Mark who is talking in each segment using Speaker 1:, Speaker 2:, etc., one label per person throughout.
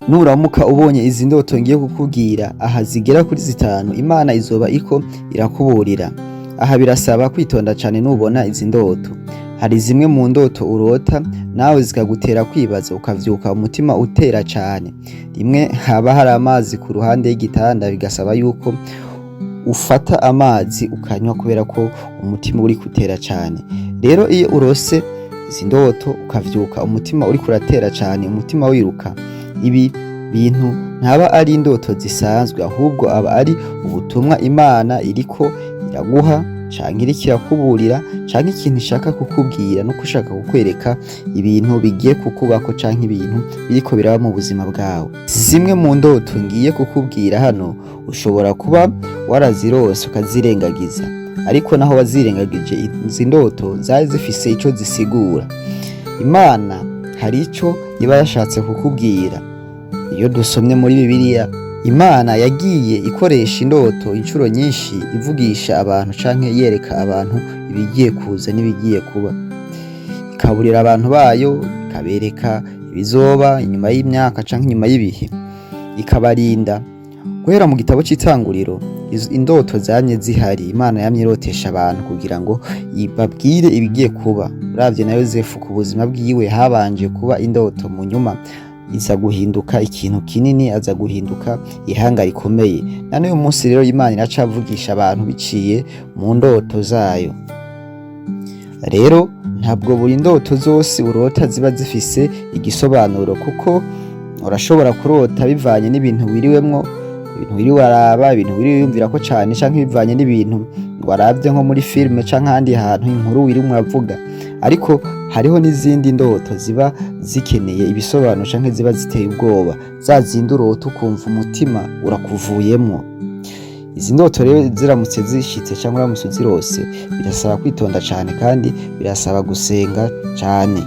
Speaker 1: Nuramuka ubonye izi ndoto ngiye kukubwira aha zigera kuri zitanu, Imana izoba iko irakuburira. Aha birasaba kwitonda cane nubona izi ndoto. Hari zimwe mu ndoto urota nawe zikagutera kwibaza, ukavyuka umutima utera cane. Rimwe haba hari amazi ku ruhande y'igitanda, bigasaba yuko ufata amazi ukanywa kubera ko umutima uri gutera cane. Rero iyo urose izi ndoto ukavyuka umutima uriko uratera cane, umutima wiruka, ibi bintu ntaba ari indoto zisanzwe, ahubwo aba ari ubutumwa Imana iriko iraguha canke iriko irakuburira, canke ikintu ishaka kukubwira no gushaka kukwereka ibintu bigiye kukubako canke ibintu biriko biraba mu buzima bwawe. Zimwe mu ndoto ngiye kukubwira hano ushobora kuba warazirose ukazirengagiza, ariko naho wazirengagije, izi ndoto zari zifise ico zisigura. Imana hari ico iba yashatse kukubwira. Iyo dusomye muri Bibiliya, Imana yagiye ikoresha indoto inshuro nyinshi ivugisha abantu canke yereka abantu ibigiye kuza n'ibigiye kuba, ikaburira abantu bayo, ikabereka ibizoba inyuma y'imyaka canke inyuma y'ibihe, ikabarinda. Guhera mu gitabo c'Itanguriro, indoto zamye zihari. Imana yamye irotesha abantu kugira ngo ibabwire ibigiye kuba. Uravye na Yozefu, ku buzima bwiwe habanje kuba indoto, mu nyuma iza guhinduka ikintu kinini, aza guhinduka ihanga rikomeye. Na n'uyu munsi rero Imana iracavugisha abantu biciye mu ndoto zayo. Rero ntabwo buri ndoto zose urota ziba zifise igisobanuro, kuko urashobora kurota bivanye n'ibintu wiriwemwo, ibintu wiriwe waraba, ibintu wiriwe wiyumvirako cane, canke bivanye n'ibintu waravye nko muri filime canke ahandi hantu, inkuru wiriwe uravuga. Ariko hariho n'izindi ndoto ziba zikeneye ibisobanuro canke ziba ziteye ubwoba, za zindi urota ukumva umutima urakuvuyemwo. Izi ndoto rero ziramutse zishitse canke uramutse uzirose, birasaba kwitonda cane kandi birasaba gusenga cane.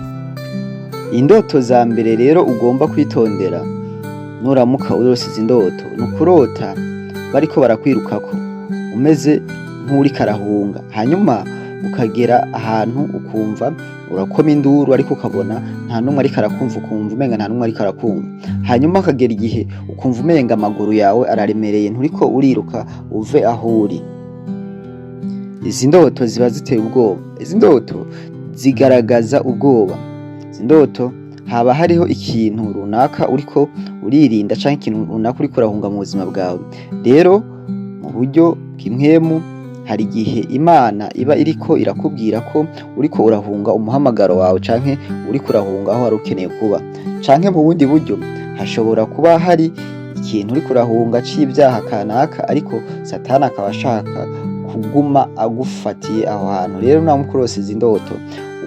Speaker 1: Indoto za mbere rero ugomba kwitondera nuramuka urose izi ndoto, ni ukurota bariko barakwirukako, umeze nk'uwuriko arahunga, hanyuma ukagera ahantu ukumva urakoma induru, ariko ukabona nta n'umwe ariko arakumva, ukumva umenga nta n'umwe ariko arakumva. Hanyuma hakagera igihe ukumva umenga amaguru yawe araremereye, nturiko uriruka uve aho uri. Izi ndoto ziba ziteye ubwoba. Izi ndoto zigaragaza ubwoba. Izi ndoto haba hariho ikintu runaka uriko uririnda canke ikintu runaka uriko urahunga mu buzima bwawe. Rero mu buryo bw'impwemu, hari igihe Imana iba iriko irakubwira ko uriko urahunga umuhamagaro wawe canke uriko urahunga aho wari ukeneye kuba, canke mu bundi buryo hashobora kuba hari ikintu uriko urahunga c'ivyaha kanaka, ariko Satani akaba ashaka kuguma agufatiye aho hantu. Rero nuramuka urose izi ndoto,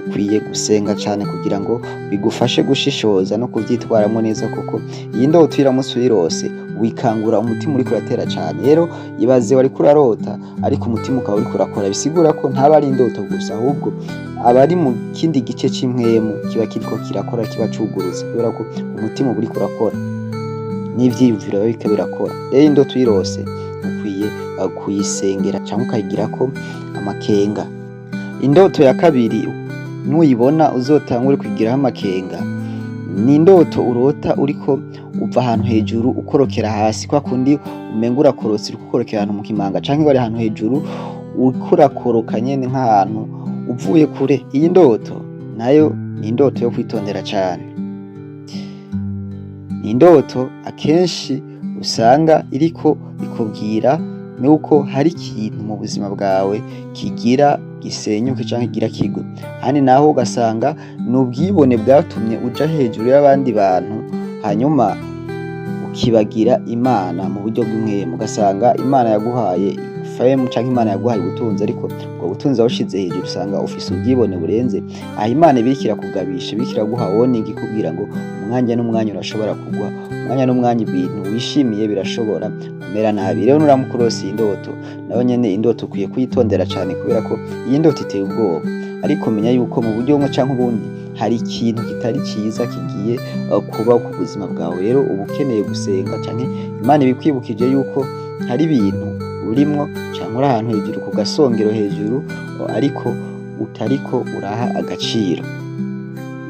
Speaker 1: ukwiye gusenga cane kugira ngo bigufashe gushishoza no kuvyitwaramwo neza, kuko iyi ndoto iyo uramutse uyirose wikangura umutima uriko uratera cane. Rero ibaze wariko urarota ariko umutima ukaba uriko urakora, bisigura ko ntaba ari indoto gusa, ahubwo aba ari mu kindi gice c'impwemu kiba kiriko kirakora, kiba cugurutse, kubera ko umutima uba uriko urakora n'ivyiyumviro biba biriko birakora. Rero indoto uyirose ukwiye kuyisengera canke ukayigirako amakenga. Indoto ya kabiri nuyibona uzotangure kuyigiraho amakenga, ni indoto urota uriko uva ahantu hejuru ukorokera hasi, kwa kundi umenga urakorotse, uriko ukorokera ahantu mu kimanga, canke wari ahantu hejuru uriko urakoroka nyene nk'ahantu uvuye kure. Iyi ndoto nayo ni indoto yo kwitondera cane. Ni indoto akenshi usanga iriko ikubwira nuko hari ikintu mu buzima bwawe kigira gisenyuke canke kigira kigwe. Ahandi naho ugasanga ni ubwibone bwatumye uja hejuru y'abandi bantu, hanyuma ukibagira Imana mu buryo bw'impwemu. Ugasanga Imana yaguhaye fame canke Imana yaguhaye ubutunzi, ariko ubwo butunzi wabushize hejuru, usanga ufise ubwibone burenze. Aho Imana iba iriko irakugabisha, iba iriko iraguha warning, ikubwira ngo umwanya n'umwanya urashobora kugwa, umwanya n'umwanya ibintu wishimiye birashobora kumera nabi. Rero nuramuka urose iyi ndoto, nayo nyene indoto ukwiye kuyitondera cane, kubera ko iyi ndoto iteye ubwoba. Ariko menya yuko mu buryo bumwe canke ubundi hari ikintu kitari ciza kigiye kuba ku buzima bwawe. Rero uba ukeneye gusenga, canke Imana ibikwibukije yuko hari ibintu urimwo canke uri ahantu hejuru ku gasongero hejuru, ariko utariko uraha agaciro.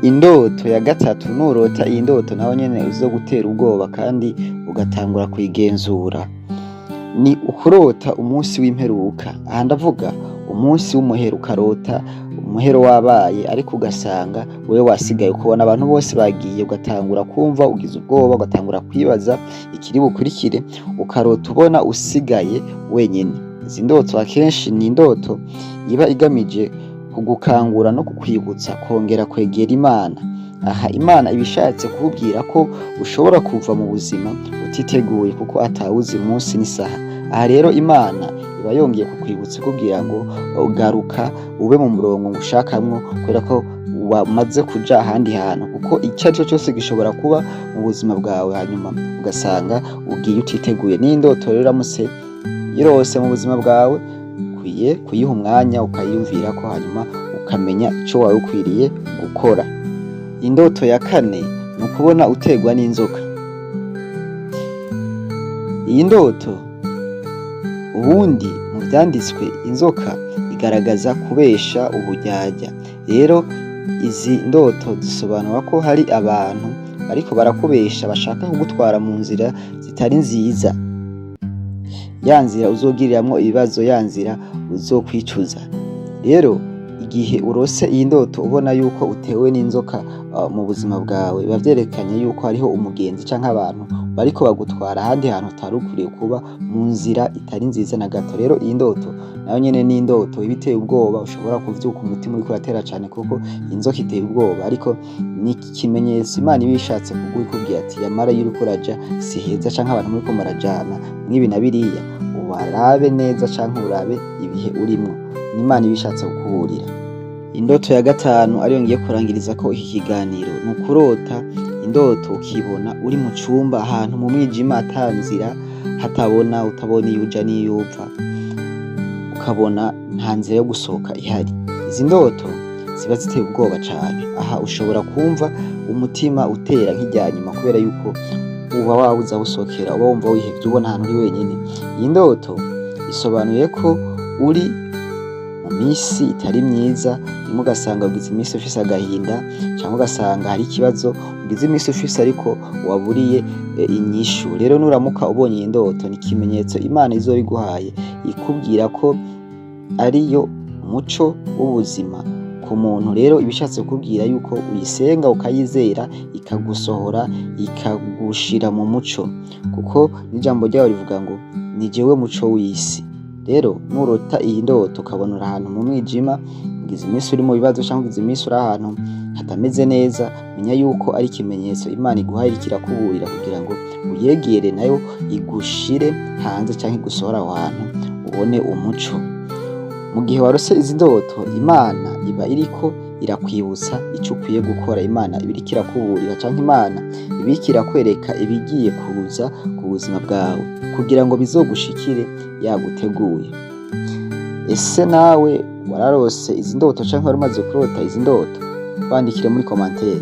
Speaker 1: Indoto ya gatatu, nurota iyi ndoto nawe nyene izogutera ubwoba kandi ugatangura kuyigenzura, ni ukurota umunsi w'imperuka. Aha ndavuga umunsi w'umuhero, ukarota umuhero wabaye ariko ugasanga wewe wasigaye, ukabona abantu bose bagiye, ugatangura kumva ugize ubwoba, ugatangura kwibaza ikiri bukurikire, ukarota ubona usigaye wenyene. Izi ndoto akenshi ni indoto iba igamije kugukangura no kukwibutsa kongera kwegera Imana. Aha Imana iba ishatse kukubwira ko ushobora kuva mu buzima utiteguye, kuko atawuzi umunsi n'isaha. Aha rero Imana iba yongeye kukwibutsa ikubwira ngo garuka ube mu murongo ngushakamwo, kubera ko wamaze kuja ahandi hantu, kuko ico arico cose gishobora kuba mu buzima bwawe, hanyuma ugasanga ugiye utiteguye. N'indoto rero uramutse irose mu buzima bwawe, ukwiye kuyiha umwanya ukayiyumvirako, hanyuma ukamenya ico wari ukwiriye gukora. Indoto ya kane ni ukubona uterwa n'inzoka. Iyi ndoto ubundi mu vyanditswe inzoka igaragaza kubesha, uburyarya. Rero izi ndoto zisobanura ko hari abantu bariko barakubesha, bashaka kugutwara mu nzira zitari nziza, ya nzira uzogiriramwo ibibazo, ya nzira uzokwicuza. Rero igihe urose iyi ndoto ubona yuko utewe n'inzoka mu buzima bwawe, biba vyerekanye yuko hariho umugenzi canke abantu bariko bagutwara ahandi hantu utari ukwiriye kuba, mu nzira itari nziza na gato. Rero iyi ndoto nayo nyene ni indoto iba iteye ubwoba, ushobora kuvyuka umutima uriko uratera cane, kuko inzoka iteye ubwoba, ariko ni ikimenyetso Imana iba ishatse kuguha, ikubwira ati yamara iyo uriko uraja si heza, canke abantu muriko murajana mwibi na biriya ubarabe neza, canke urabe ibihe urimwo. Ni Imana iba ishatse kukuburira. Indoto ya gatanu, ariyo ngiye kurangiriza ko iki kiganiro, ni ukurota indoto ukibona uri mu cumba, ahantu mu mwijima, ata nzira, hatabona, utabona iyo uja n'iyo uva, ukabona nta nzira yo gusohoka ihari. Izi ndoto ziba ziteye ubwoba cane. Aha ushobora kumva umutima utera nk'irya nyuma, kubera yuko uba wabuze aho usohokera, uba wumva wihevye, ubona ahantu uri wenyene. Iyi ndoto isobanuye ko uri mu misi itari myiza, rimwe ugasanga ugize imisi ufise agahinda, canke ugasanga hari ikibazo ugize imisi ufise ariko waburiye inyishu. Rero nuramuka ubonye iyi ndoto, ni ikimenyetso Imana izoba iguhaye, ikubwira ko ariyo muco w'ubuzima ku muntu. Rero iba ishatse kukubwira yuko uyisenga ukayizera, ikagusohora, ikagushira mu muco, kuko n'ijambo ryayo rivuga ngo ni jewe muco w'isi. Rero nurota iyi ndoto ukabona uri ahantu mu mwijima, ugize iminsi uri mu bibazo, canke ugize iminsi uri ahantu hatameze neza, menya yuko ari ikimenyetso Imana iguhaye, iriko irakuburira kugira ngo uyegere, nayo igushire hanze canke igusohore aho hantu ubone umuco. Mu gihe warose izi ndoto, Imana iba iriko irakwibutsa ico ukwiye gukora. Imana iba iriko irakuburira, canke Imana iba iriko irakwereka ibigiye kuza ku buzima bwawe kugira ngo bizogushikire yaguteguye. Ese nawe wararose izi ndoto, canke wari umaze kurota izi ndoto? Twandikire muri commentaire.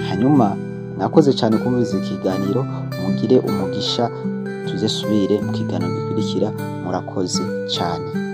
Speaker 1: Hanyuma mwakoze cane kumviriza ikiganiro, mugire umugisha, tuze subire mu kiganiro gikurikira. Murakoze cane.